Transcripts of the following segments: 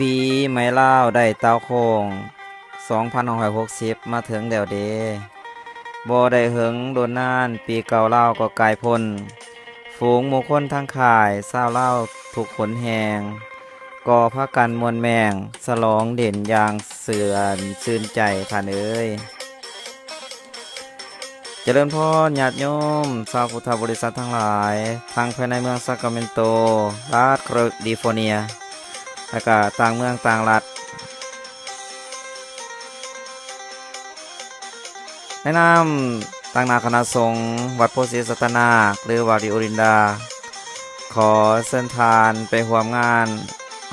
ປີໃໝ່ລາວໄດ້ຕາວໂຄ້ງ ສອງພັນຫ້າຮ້ອຍຫົກສິບ ມາເຖິງແລ້ວເດ. ບໍ່ໄດ້ເຫິງດົນນານ ປີເກົ່າລາວກໍກາຍພົ້ນ. ຝູງໝູ່ຄົນທັງຄ້າຍ ຊາວລາວທຸກຫົນແຫ່ງ ກໍພາກັນມ່ວນແມ່ງ ສະຫຼອງຫຼິ້ນຢ່າງຊື່ນ ຊື່ນໃຈທ່ານເອີຍ. ຈະເລີນພອນຍາດໂຍມຊາວພຸດທະບໍລິສັດທັງຫຼາຍ ທັງພາຍໃນເມືອງຊາກຣາເມນໂຕ, ລັດຄາລິຟໍເນຍ ແລະກະຕ່າງເມືອງຕ່າງລັດ. ໃນນາມຕາງໜ້າຄະນະສົງວັດໂພສີສັດຕະນາກ ຫຼືວ່າລິໂອລິນດາ ຂໍເຊີນທ່ານໄປຮ່ວມງານ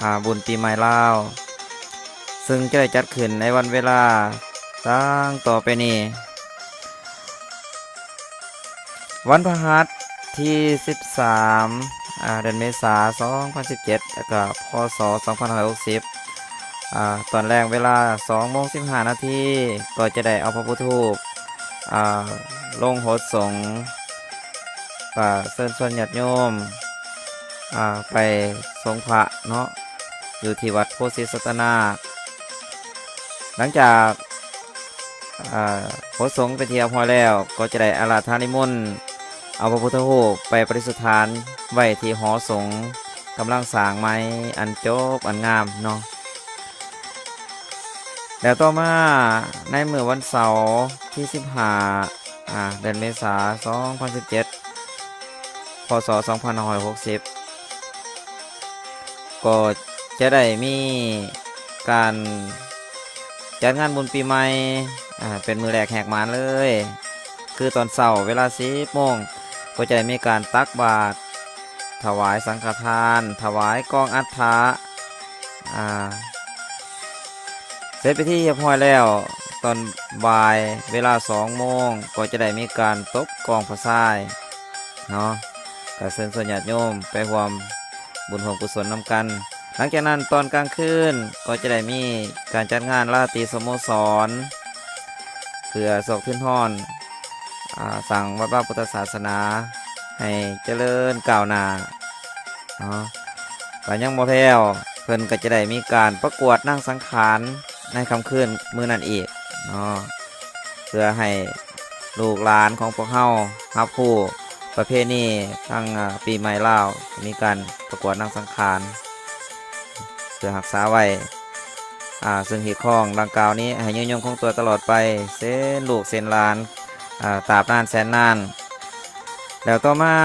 ອາ ບຸນປີໃໝ່ລາວ ເຊິ່ງຈະໄດ້ຈັດຂຶ້ນໃນວັນເວລາດັ່ງຕໍ່ໄປນີ້. ວັນພະຫັດທີສິບສາມ ອາ ເດືອນເມສາ ສອງພັນສິບເຈັດ ແລ້ວກະ ພ.ສ. ສອງພັນຫ້າຮ້ອຍຫົກສິບ ອາ ຕອນແລງເວລາ ສອງໂມງສິບຫ້ານາທີ ກໍຈະໄດ້ເອົາພະພຸດທະຮູບ ອາ ລົງຫົດສົງ ກະເຊີນຊວນຍາດໂຍມ ອາ ໄປສົງພະເນາະ ຢູ່ທີ່ວັດໂພສີສັດຕະນາກ. ຫຼັງຈາກ ອາ ຫົດສົງເປັນທີ່ຮຽບຮ້ອຍແລ້ວ ກໍຈະໄດ້ອາລາທະນິມົນ ເອົາພະພຸດທະຮູບໄປປະດິດສະຖານໄວ້ທີ່ຫໍສົງກຳລັງສ້າງໃໝ່ ອັນຈົບອັນງາມເນາະ. ແລ້ວຕໍ່ມາໃນມື້ວັນເສົາທີສິບຫ້າ ອາ ເດືອນເມສາ ສອງພັນສິບເຈັດ ພ.ສ. ສອງພັນຫ້າຮ້ອຍຫົກສິບ ກໍຈະໄດ້ມີການຈັດງານບຸນປີໃໝ່ ອາ ເປັນມື້ແລກແຫກໝານເລີຍ ຄືຕອນເຊົ້າເວລາສິບໂມງ ກໍຈະໄດ້ມີການຕັກບາດ ຖວາຍສັງຄະທານ ຖວາຍກອງອັດຖະ ອາ ເສັດພິທີຮຽບຮ້ອຍແລ້ວ ຕອນບ່າຍເວລາສອງໂມງ ກໍຈະໄດ້ມີການຕົບກອງພະຊາຍເນາະ ກໍເຊີນຊວນຍາດໂຍມໄປຮ່ວມບຸນຮ່ວມກຸສົນນຳກັນ. ຫຼັງຈາກນັ້ນຕອນກາງຄືນກໍຈະໄດ້ມີການຈັດງານລາຕີສະໂມສອນ ເພື່ອສອກທຶນຮອນ ອາ ສ້າງວັດວາພຸດທະສາສະໜາໃຫ້ຈະເລີນກ້າວໜ້າເນາະ. ແລະຍັງບໍ່ແລ້ວ ເພິ່ນກໍຈະໄດ້ມີການປະກວດນາງສັງຂານໃນຄ່ຳຄືນມື້ນັ້ນອີກເນາະ ເພື່ອໃຫ້ລູກຫຼານຂອງພວກເຮົາຮັບຮູ້ປະເພນີທາງ ອາ ປີໃໝ່ລາວ ມີການປະກວດນາງສັງຂານ ເພື່ອຮັກສາໄວ້ ອາ ເຊິ່ງຮີດຄອງດັ່ງກ່າວນີ້ໃຫ້ຍືນຍົງຄົງຕົວຕະຫຼອດໄປ ເຊັ່ນລູກເຊັ່ນຫຼານ ອາ ຕາບນານແສນນານ. ແລ້ວຕໍ່ມາ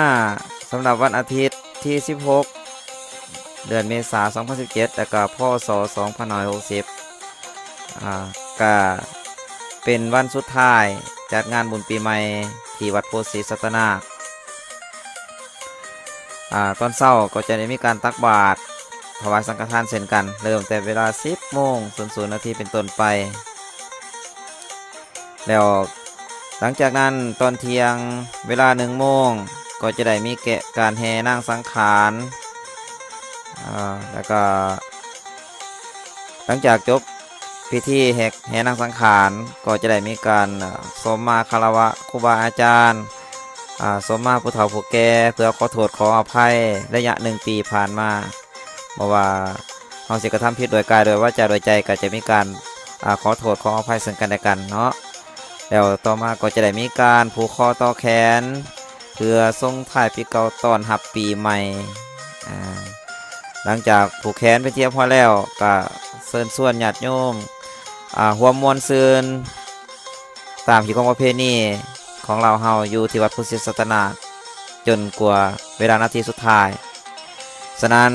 ສຳລັບວັນອາທິດທີສິບຫົກ ເດືອນເມສາ ສອງພັນສິບເຈັດ ແລ້ວກໍ ພ.ສ. ສອງພັນຫ້າຮ້ອຍຫົກສິບ ອາ ກະເປັນວັນສຸດທ້າຍຈັດງານບຸນປີໃໝ່ທີ່ວັດໂພສີສັດຕະນາກ. ອາ ຕອນເຊົ້າກໍຈະໄດ້ມີການຕັກບາດ ຖວາຍສັງຄະທານເຊັ່ນກັນ ເລີ່ມແຕ່ເວລາສິບໂມງສູນນາທີເປັນຕົ້ນໄປ. ແລ້ວຫຼັງຈາກນັ້ນຕອນທ່ຽງເວລາໜຶ່ງໂມງ ກໍຈະໄດ້ມີແກະ ການແຫ່ນາງສັງຂານ ອາ ແລ້ວກໍຫຼັງຈາກຈົບພິທີແຫ່ ແຫ່ນາງສັງຂານ ກໍຈະໄດ້ມີການ ອາ ສົມມາຄາລະວະຄູບາອາຈານ ອາ ສົມມາຜູ້ເຖົ້າຜູ້ແກ່ ເພື່ອຂໍໂທດຂໍອະໄພໄລຍະໜຶ່ງປີຜ່ານມາ. ບໍ່ວ່າເຮົາຊິກະທຳຜິດໂດຍກາຍ ໂດຍວາຈາ ໂດຍໃຈ ກໍຈະມີການ ອາ ຂໍໂທດຂໍອະໄພເຊິ່ງກັນແລະກັນເນາະ. ແລ້ວຕໍ່ມາກໍຈະໄດ້ມີການຜູກຄໍຕໍ່ແຂນ ເພື່ອສົ່ງທ້າຍປີເກົ່າຕ້ອນຮັບປີໃໝ່. ອາ ຫຼັງຈາກຜູກແຂນເປັນທີ່ຮຽບຮ້ອຍແລ້ວ ກະເຊີນຊວນຍາດໂຍມ ອາ ຮ່ວມມ່ວນຊື່ນ ຕາມຮີດຄອງປະເພນີຂອງລາວເຮົາຢູ່ທີ່ວັດໂພສີສັດຕະນາກ ຈົນກວ່າເວລານາທີສຸດທ້າຍ. ສະນັ້ນ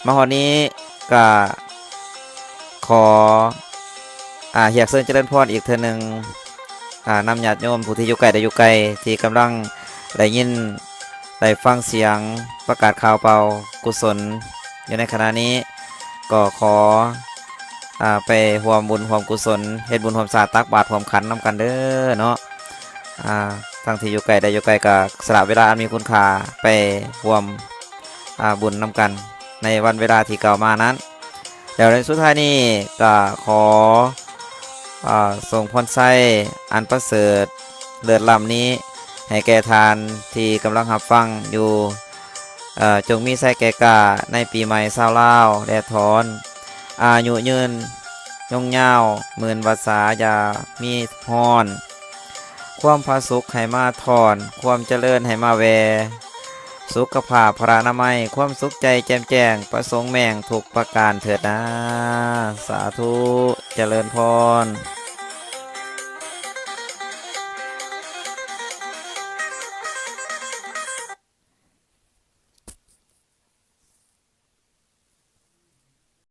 ມາຮອດນີ້ກະຂໍ ອາ ຮຽກເຊີນຈະເລີນພອນອີກເທື່ອໜຶ່ງ ອາ ນຳຍາດໂຍມຜູ້ທີ່ຢູ່ໃກ້ ແລະ ຢູ່ໄກ ທີ່ກຳລັງໄດ້ຍິນ ໄດ້ຟັງສຽງປະກາດຂ່າວເປົ່າກຸສົນຢູ່ໃນຂະນະນີ້ ກໍຂໍ ອາ ໄປຮ່ວມບຸນຮ່ວມກຸສົນ ເຮັດບຸນຮ່ວມສາດ ຕັກບາດຮ່ວມຂັນນຳກັນເດີເນາະ. ອາ ທັງທີ່ຢູ່ໃກ້ ແລະ ຢູ່ໄກ ກໍສະຫຼະເວລາອັນມີຄຸນຄ່າໄປຮ່ວມ ອາ ບຸນນຳກັນໃນວັນເວລາທີ່ກ່າວມານັ້ນ. ແລ້ວໃນສຸດທ້າຍນີ້ກໍຂໍ ອາ ສົ່ງພອນໄຊອັນປະເສີດເລີດລ້ຳນີ້ ໃຫ້ແກ່ທ່ານທີ່ກຳລັງຮັບຟັງຢູ່. ເອີ ຈົ່ງມີໄຊແກ່ກ້າໃນປີໃໝ່ຊາວລາວ ແລະ ຖອນ ອາຍຸຍືນຍົງຍາວ ໝື່ນວັດສາຢ່າມີຮ້ອນ ຄວາມຜາສຸກໃຫ້ມາທ້ອນ ຄວາມຈະເລີນໃຫ້ມາແວ່ ສຸຂະພາບພະລານາໄມ ຄວາມສຸກໃຈແຈ່ມແຈ້ງ ປະສົງແມ່ງທຸກປະການເທີດນາ. ສາທຸ ຈະເລີນພອນ.